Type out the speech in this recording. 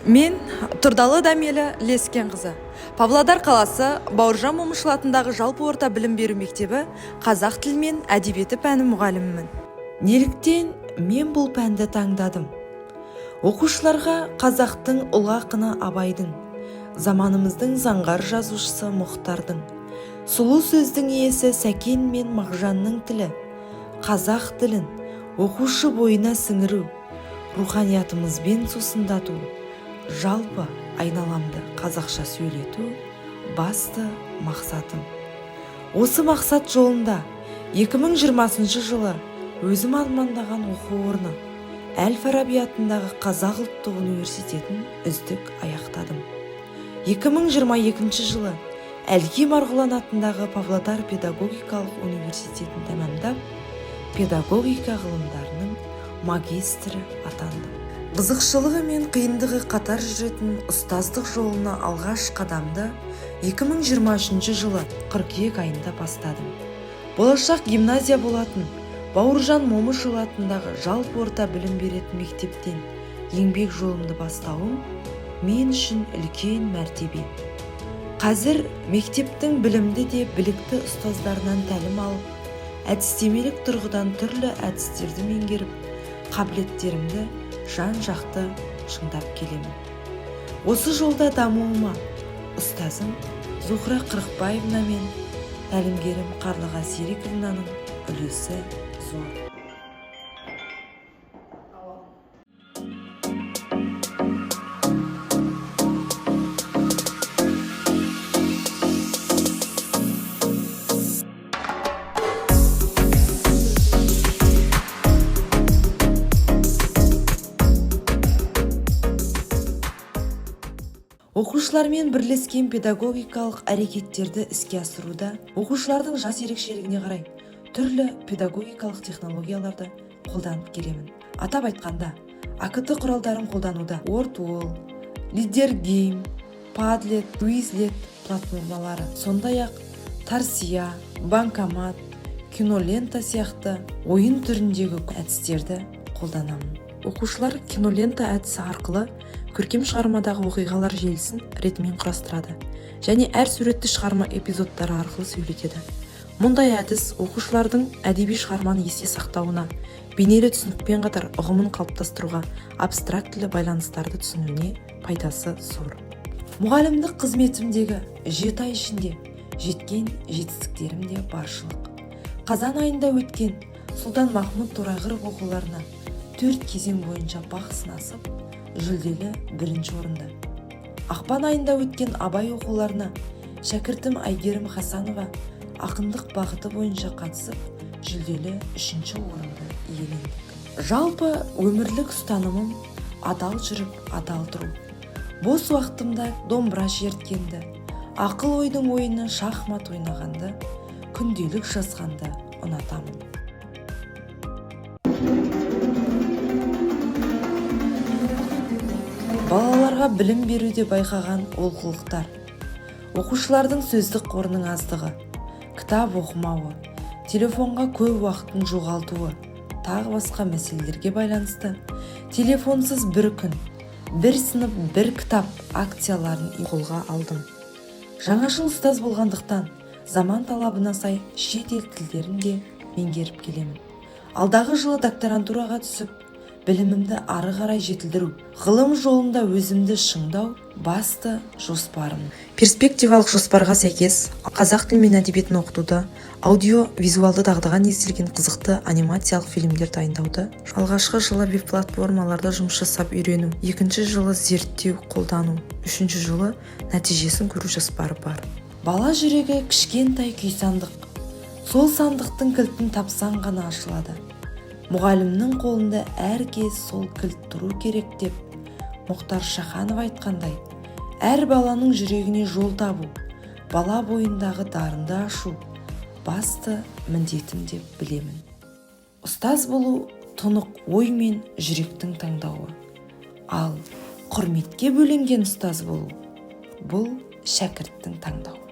Мен Тұрдалы Дәмелі Лескен қызы. Павлодар қаласы Бауыржан Момышұлы атындағы жалпы орта білім беру мектебі қазақ тілі мен әдебиеті пәні мұғалімімін. Неліктен мен бұл пәнді таңдадым? Оқушыларға қазақтың ұлы ақыны Абайдың, заманымыздың заңғар жазушысы Мұхтардың, сұлу сөздің иесі Сәкен мен Мағжанның тілі, қазақ тілін оқушы бойына сіңіру, руханиятымызбен сусындату, жалпы айналамды қазақша сөйлету басты мақсатым. Осы мақсат жолында 2020 жылы өзім армандаған оқу орны Әл-Фараби атындағы Қазақ ұлттық университетін үздік аяқтадым. 2022 жылы Әлки Марғұлан атындағы Павлодар педагогикалық университетін тәмамдап, педагогика ғылымдарының магистрі атандым. Қызықшылығы мен қиындығы қатар жүретін ұстаздық жолына алғаш қадамды 2023 жылы қыркүйек айында бастадым. Болашақ гимназия болатын Бауыржан Момышұлы атындағы жалпы орта білім беретін мектептен еңбек жолымды бастауым мен үшін үлкен мәртебе. Қазір мектептің білімді де білікті ұстаздарынан тәлім алып, әдістемелік тұрғыдан түрлі әдістерді меңгеріп, қабілеттерімді жан-жақты шыңдап келемін. Осы жолда дамуыма ұстазым Зухра Қырықбаевна мен тәлімгерім Қарлыға Сериковнаның үлесі зор. Оқушылармен бірлескен педагогикалық әрекеттерді іске асыруда оқушылардың жас ерекшелігіне қарай түрлі педагогикалық технологияларды қолданып келемін. Атап айтқанда, АКТ құралдарын қолдануда WordWall, Leader Game, Padlet, Quizlet платформалары, сондай-ақ Тарсия, банкомат, кинолента сияқты ойын түріндегі әдістерді қолданамын. Оқушылар кинолента әдісі арқылы көркем шығармадағы оқиғалар желісін ретімен құрастырады және әр суретті шығарма эпизодтары арқылы сөйлетеді. Мұндай әдіс оқушылардың әдеби шығарманы есте сақтауына, бейнелі түсінікпен қатар ұғымын қалыптастыруға, абстрактілі байланыстарды түсінуіне пайдасы зор. Мұғалімдік қызметімдегі 7 ай ішінде жеткен жетістіктерім де баршылық. Қазан айында өткен Сұлтан Махмұд Торайғыров оқуларына 4 кезең бойынша бақ сынасып, жүлделі бірінші орынды. Ақпан айында өткен Абай оқуларына шәкіртім Әйгерім Хасанова ақындық бағыты бойынша қатысып, жүлделі үшінші орынды иелендік. Жалпы өмірлік ұстанымым адал жүріп, адал тұру. Бос уақытымда домбыра шерткенді, ақыл ойдың ойыны шахмат ойнағанды, күнделік жазғанды ұнатамын. Балаларға білім беруде байқаған олқылықтар: оқушылардың сөздік қорының аздығы, кітап оқымауы, телефонға көп уақытын жоғалтуы, тағы басқа мәселелерге байланысты телефонсыз бір күн, бір сынып, бір кітап акцияларын қолға алдым. Жаңашыл ұстаз болғандықтан заман талабына сай шет ел тілдерін де меңгеріп келемін. Алдағы жылы докторантураға түсіп, білімімді ары қарай жетілдіру, ғылым жолында өзімді шыңдау басты жоспарым. Перспективалық жоспарға сәйкес қазақ тілі мен әдебиетін оқытуда аудио-визуалды дағдыға негізделген қызықты анимациялық фильмдер дайындауды, алғашқы жылы веб-платформаларда жұмыс жасап үйрену, екінші жылы зерттеу, қолдану, үшінші жылы нәтижесін көру жоспары бар. Бала жүрегі кішкентай күй сандық. Сол сандықтың кілтін тапсаң ғана ашылады. Мұғалімнің қолында әр кез сол кілт тұру керек деп Мұхтар Шаханов айтқандай, әр баланың жүрегіне жол табу, бала бойындағы дарынды ашу басты міндетім деп білемін. Ұстаз болу тұнық ой мен жүректің таңдауы. Ал құрметке бөленген ұстаз болу бұл шәкірттің таңдауы.